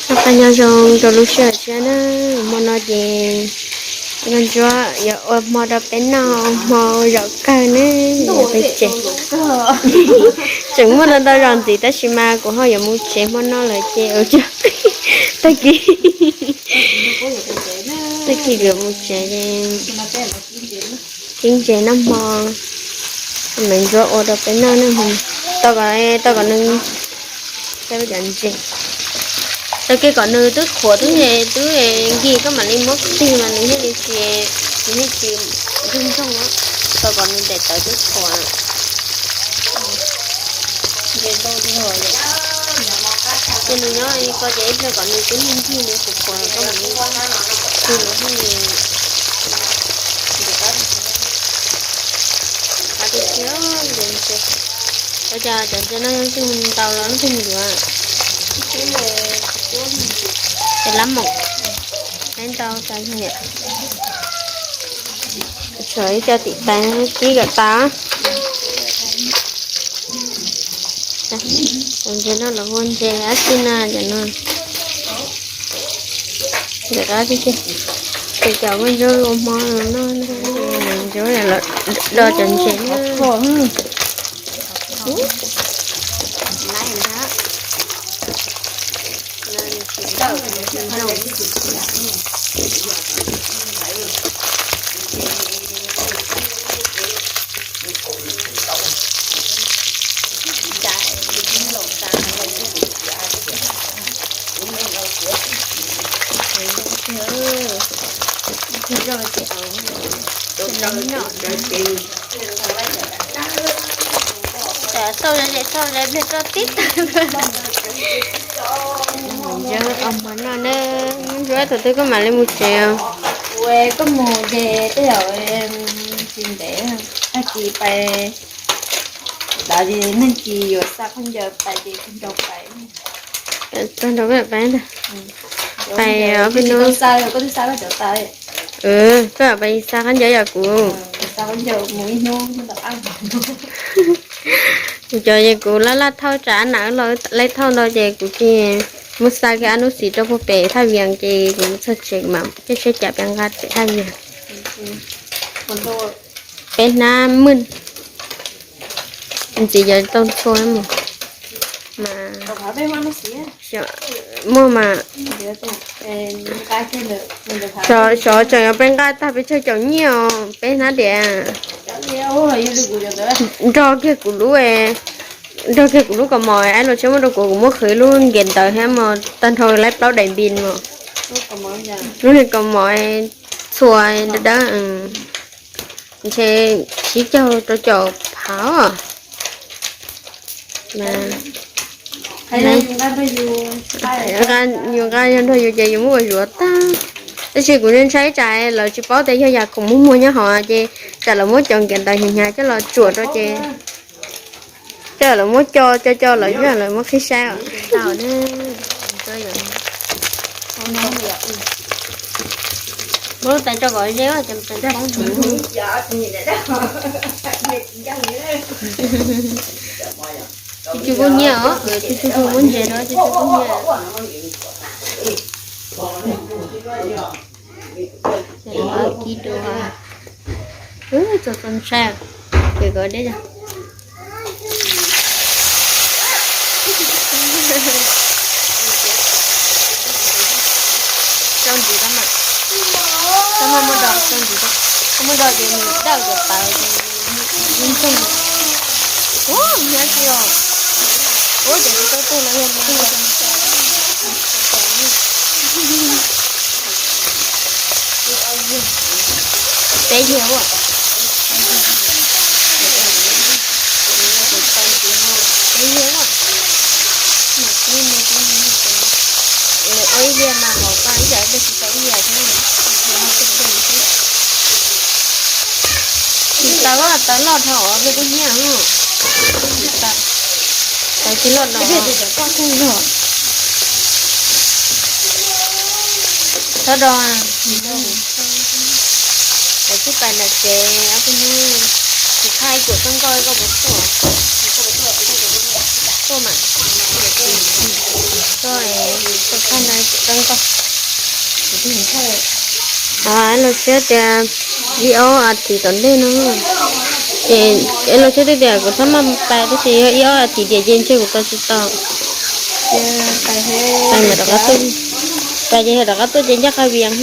Noj qab nyob zoo rau lub sij hawm tshiab na. Hmo no ces Nkauj Ntsuab yuav ua hmo rau peb noj, hmo zaum kawg ne. Peb tsev tseem muaj ntau ntau zos ntxiv tab sis mas kuv ho yuav mus tsev hmo no lawm ces ua tsaug. Tag kis, tag kis yuav mus tsev ces tib ntses noj hmo. Nkauj Ntsuab ua rau peb noj ne. Tau kom, tau kom nws, cov ntses, tau kiag kom nws twb qhuav twb, twb nkig koj mam li muab tig mas nws thiaj li tsis, nws thiaj tsis ntsoog ntsoog. Tau kom nws daim tawv twb qhuav, ces nws nyob ko ces ib pliag kom nws twb nkig nws qhuav qhuav koj mam li tig nws thiaj li qab tiag tiag. Ua cas cov ntses no yeej ntau los yeej yuav, ces lab mom, lab ntau tas yog, tshuav ib co tim tais kib kom tas. Cov ntses no los ua ntses dab tsi na cov no? Ntses dab tsi tiag. Ces cov Nkauj Ntsuab ua hmo no, Nkauj Ntsuab los do cov ntses no. Xauj zog zog, xauj zog pliag roj tib tag. Yog os, hmo no na, Nkauj Ntsuab thaum twg koj mam li mus tsev os? Koj mus ces tej zaum tsis ntev, tag kis pais, lawv neeg kis yuav xa khaub ncaws pais ces tag nrho pais. Tag nrho pais ntag. Pais, koj twb xa koj cov tas. Koj pais xa khaub ncaws yog kuv. Cov es kuv laj laj thauj tsam ab nam los laib thauj ntau ces kuv cia muab xa kiag ab nub xis rau puag pem Thaj Vias ces kuv txog tsev mas caij tsheb cav peb nqa pem Thaj Vias. Peb hnab mwj ntxiv yuav tau ntxhua mus mas muaj mas. Xyov tseem yuav peb nqa tag peb tsawg caum nyiaj os, peb hnab diam. Nrog kiag kuv lub, nrog kiag kuv lub kaus mom, ab los tsheb muab rau kuv, kuv muab qhwv lub nkias ntawv thiab mas tag nrho laib plaub daim npis mas. Lub niag kaus mom txhua dawb dawb, ntshe tsib caug rau caum phav. Yus nqa yog nrog yus ces yus muab ua zuav tag. Tab sis kuv ntshai tsam lawv tsis paub tias yog yam khoom muag muag nyob hauv ces tsam lawv muab cov nkias ntawv hnyav hnyav coj los tsuam rau ces, coj lawv muab co co co lawv, lawv muab qhib saib os. Muab lub tais tso kom ze, tsis tsis kub nyiaj os, tsis tsis kub ntses no, tsis tsis kub nyiaj. Kib dua, txom txom ntshai, ces kom deb. Rau ntxiv tau mas, tau mas muaj do rau ntxiv tau, muaj do ces nws dawj cov tawv ces yeej txoog. Ua, hnyav tsis os. Ua ces tau tag los yog peb yig ua, peb yig ua, ua ib yig mas hauv koj ib yam li tsis tau ib yam thiab. Tsis tau, tawv loj dhau os, peb kub nyiaj. Tawv tsis loj no. Txhob do, tawv tsis pais nram tsev, ob peb hnub, kuv qhab ib cuam txoj nkauj koj puas tuaj? Tuaj mas, tuaj, tuaj qhab ntawd Los siab tias ib ob as thiv tom ntej no, ces los siab tias kuv txhob maj pais tab sis yog ib ob as thiv tiam ces ntshe kuv tau tsis tau. Pais rov qab tuaj, pais ces rov qab tuaj ces ncaj qha vias.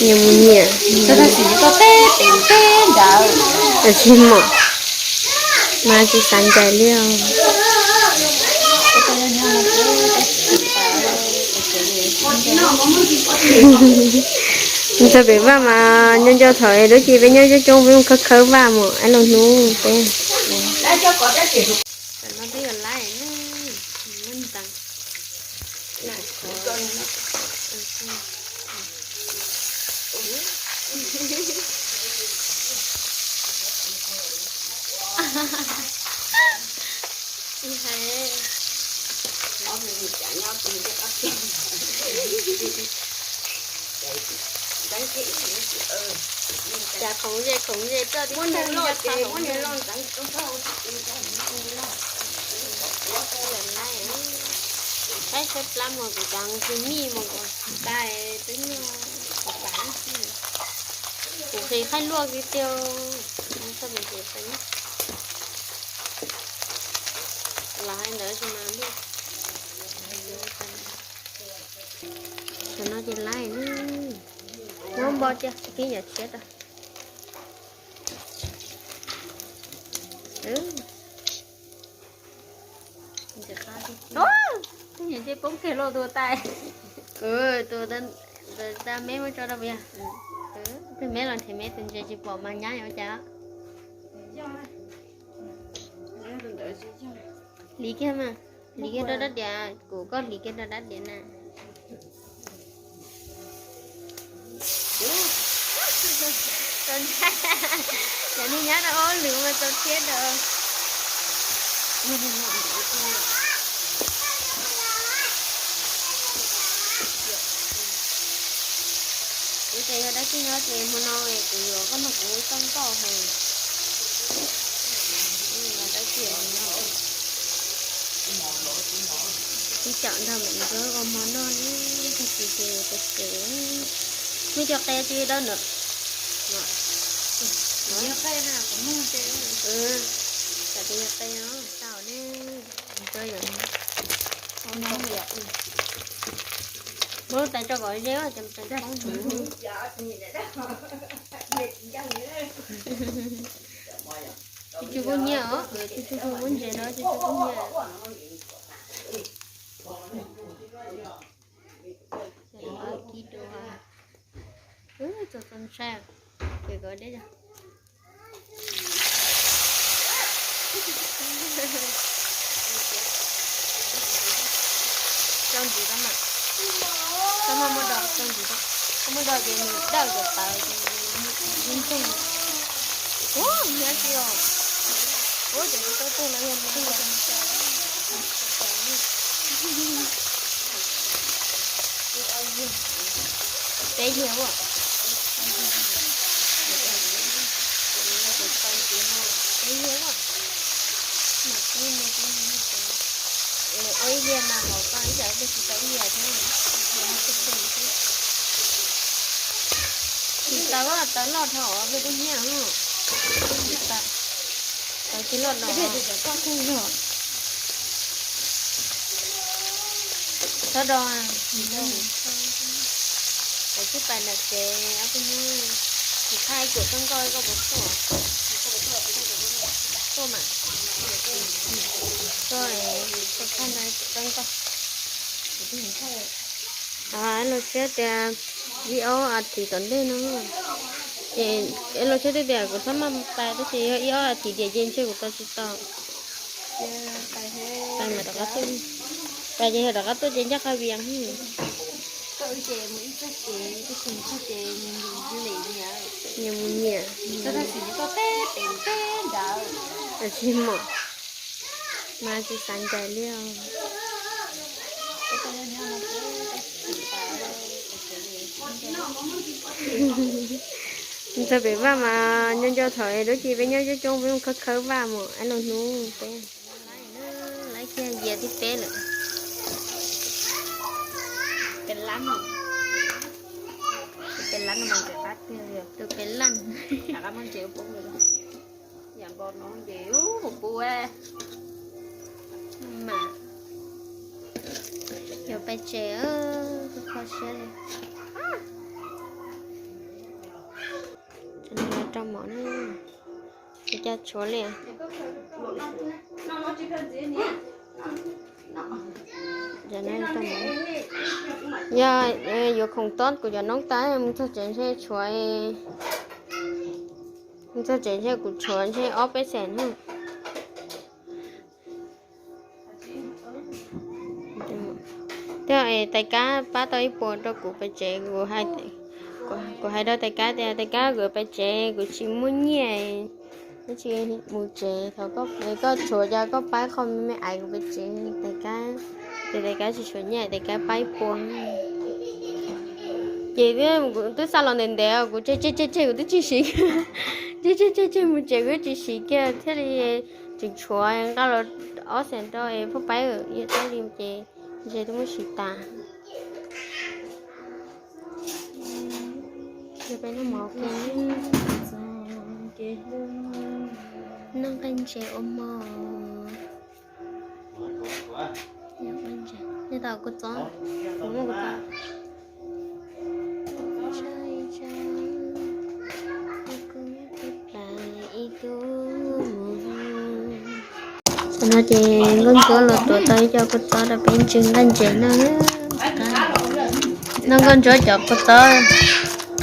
Nyias mus nyias, tsis mom, mas tsis xav ncaim li os. Ntxog pem vaj mas nco nco thaum es dab tsi peb nyob coob coob peb mus khawb khawb vaj mus ib los hnub peb. Cas khoom ze khoom ze roj tib muab nws loj ces muab nws loj ntxeev. Qaib tshaib plab mos kuv cas tsis mij mos kuv tais twb nyuaj kuv pam xwb. Kuv qhis qaib luaj kiag tiag. Los hais ntawd tsis mas luaj. Cov no ces laib, muab npo cia kib yam tshiab rau. Tus niam tij poob kiag los tus tais. Tus tais me muab tso rau puas yog? Tus me los nrhiav me tus ntses tsis pom mas nyab ua cas. Hliv kiag mas, hliv kiag rau dab diam, kuv koj hliv kiag rau dab diam na. Cov niag nyab rau ob lwm mas txaus thiab rau. Kuv ces yog dab tsi nyob ces hmo no kuv yuav koj nrog kuv xauj nkauj hos. Dab tsi no, ib cham nrog mem nkawd ua hmo noj ne, tag kis ces yuav tus kev, muaj cov qe tsis dawb ntawm. Tsam tus yog qe no tau ne, muab lub tais tso kom ze, cov tais tso. Tsis tshua kub hnyiab os, tsis tshua kub ntses no tsis tshua kub hnyiab. Kib dua, txaus txaus ntshai, ces kom deb. Tso ntxiv rau mas, txhob muab do, tso ntxiv rau, txhob muab do ces nws dawj cov tawv ces nws ntseeg. Ua nyab tsis os, ua ces tsis tau tuag los yog nws tuag. Peb yig ua, peb yig ua, ua ib yig mas hauv koj ib yam li tsis tau ib yam thiab. Tsis tau, tawv loj dhau, peb kub hnyiab. Tawv tsis loj no. Txhob do, kuv twb pais nram tsev ob peb hnub, kuv qhia ib cuam txoj nkauj koj puas tuaj? Tuaj mas. Tuaj, tuaj qhia ntawd ib cuam txoj nkauj. Los siab tias ib ob as thiv tom ntej no, ces los siab tias kuv txhob maj pais tab sis yog ib ob as thiv tiam ces ntshe kuv tau tsis tau. Pais mas rov qab tuaj, pais ces yog rov qab tuaj ces ncaj qha vias. Nyias mus nyias, tsis mom, mas tsis xav ncaim li os. Ntxog pem vaj mas nco nco thaum es dab tsi peb nyob coob coob peb mus khawb khawb vaj mus ib los hnub peb. Laib kiag yias thib peb lawm. Peb lab no, peb lab no mas ntxim qab tiag li. Tus peb lab, rov qab muab ntses ua pub li. Yam npau no ces ua pub mas yuav pais tsev, kho siab li. Rau mov, ua cas tshuav li. Yog yuav khoom tob kuv cov noob tas mus txog tsev ntshe tshuav, mus txog tsev ntshe kuv tshuav ntshe ob peb xees na. Thiab tais kab pab tau ib puas rau kuv pais tsev, kuv hais rau tais kab tias tais kab kuv pais tsev kuv tsis muaj nyiaj, tsis mus tsev, thov koj tshuav ces koj pab qhov me me ais kuv pais tsev. Tais kab, ces tais kab tsis tshuav nyiaj tais kab pab ib puas. Ces twb xa los ntev ntev kuv tseg tseg tseg tseg kuv twb tsis siv, tseg tseg tseg tseg mus tsev kuv twb tsis siv kiag thiaj li tseem tshuav nqa los ob xees rau pog paib, yog tab li ces ntshe twb muab siv tas. Peb noj mov, noj nqaij ntses ua mov. Nej tau kuv txob, kuv muaj kuv txob. Tam no ces Nkauj Ntsuab los tuav tau ib co kua txob rau peb ntsw nqaij ntses noj. Noj Nkauj Ntsuab cov kua txob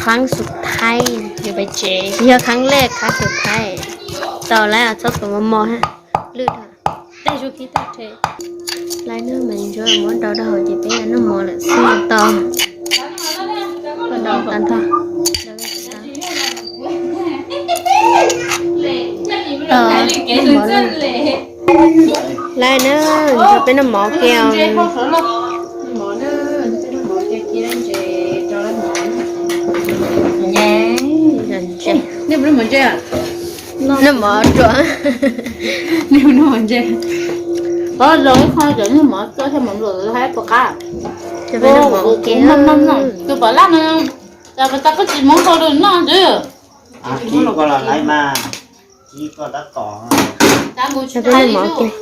tháng thứ hai, yuav pais tsev, yog tháng lej tháng thứ hai. Tau lawm, txhob tuav mos mos, lwj dhau. Lawv noj mas Ntsuab muab rau rau hauv ces peb noj mov lawm xwb tau. Tau tag nrho. Lawv na, nrog peb noj mov kiag. Noj mov ruam. Noj mov ntse. Qhov zoo ib qho cov noj mov txob thiaj mov nplum haib puas qab. Cov peb noj mov kiag. Tus pom laj no, cov pom tau koj tsis mov nkaus lwm noj xwb. Koj los laiv mas, koj tab tom. Cov peb noj mov kiag.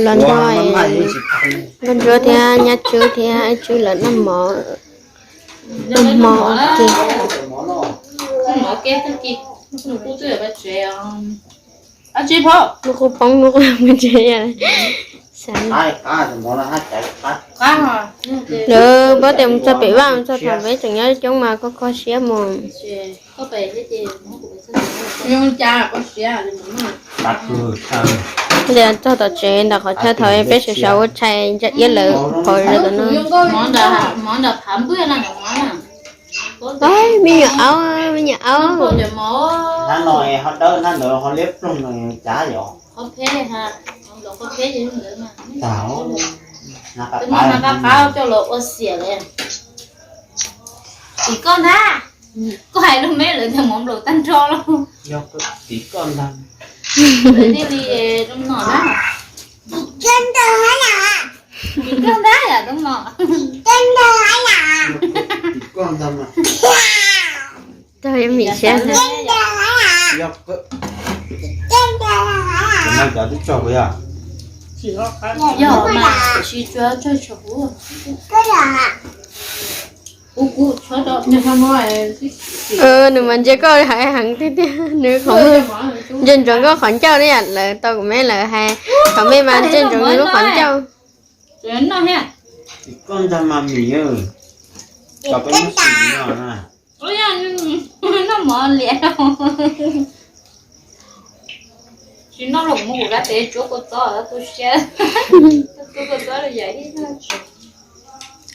Los nrog Nkauj Ntsuab thiab Nyab Tswb thiab Tswb lawv noj mov. Noj mov kiag. Hnub qub poob hnub qub mus tsev. Lawv paub tias mus txog pem vaj mus txog thaum peb tseem nyob coob mas koj kho siab mus. Tias txog tom tsev ntawm qhov chaw thaum peb sawv sawv ua tshais ntsa iab lawm qhov zoo no. Me nyuam aub, me nyuam aub. Hnab no ho dawb, hnab ntawd ho liab ploog no cav yom. Tim koj ntag, koj hais lus me lawv tias mov nplaum tag nrho los. Yog tim koj ntag. Thiaj li zoo no na. Tim koj ntag yom, zoo no. Tim koj ntag mas. Tag mim siab. Yog mas tsis tsuas tsuag kuv. Nws mas ntsia koj hais heev tiag tiag, nws qhov ntsia ntsoov koj qhov ncauj ne, lawv tau kuv me lawv hais, qhov me mas ntsia ntsoov nws lub qhov ncauj. Koj ntag mas mim, cov peb noj sim no na. Noj mov liam. Tsis noj los mus kuv kab tes tsuab kua txob tu siab. Tu kua txob los yam ib.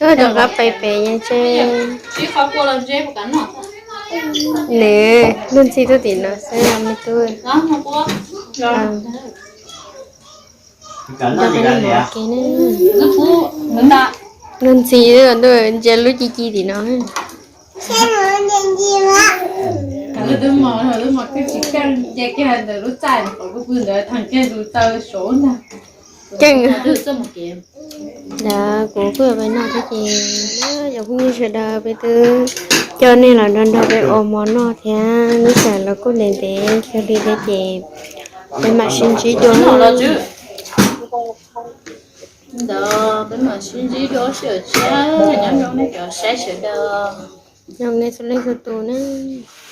Rov qab pais pem yeej tse. Nws, Nkauj Ntxhi tuaj tim no xwb me tub. Nkauj Ntxhi ntsia lub ci ci tim no. Keej. Ntawd kuv kuj yuav pais noj thiab ces, yog phooj ywg sawv daws, peb twb coj nej los nrog nrog peb ua mov noj thiab, ib tsam los kuj ntev ntev kawg li thiab ces peb mam sib ntsib dua. Ntawd peb mam sib ntsib dua sij hawm tshiab, nyob zoo nej cov saib sawv daws. Nyob zoo nej txhua leej txhua tus nawb.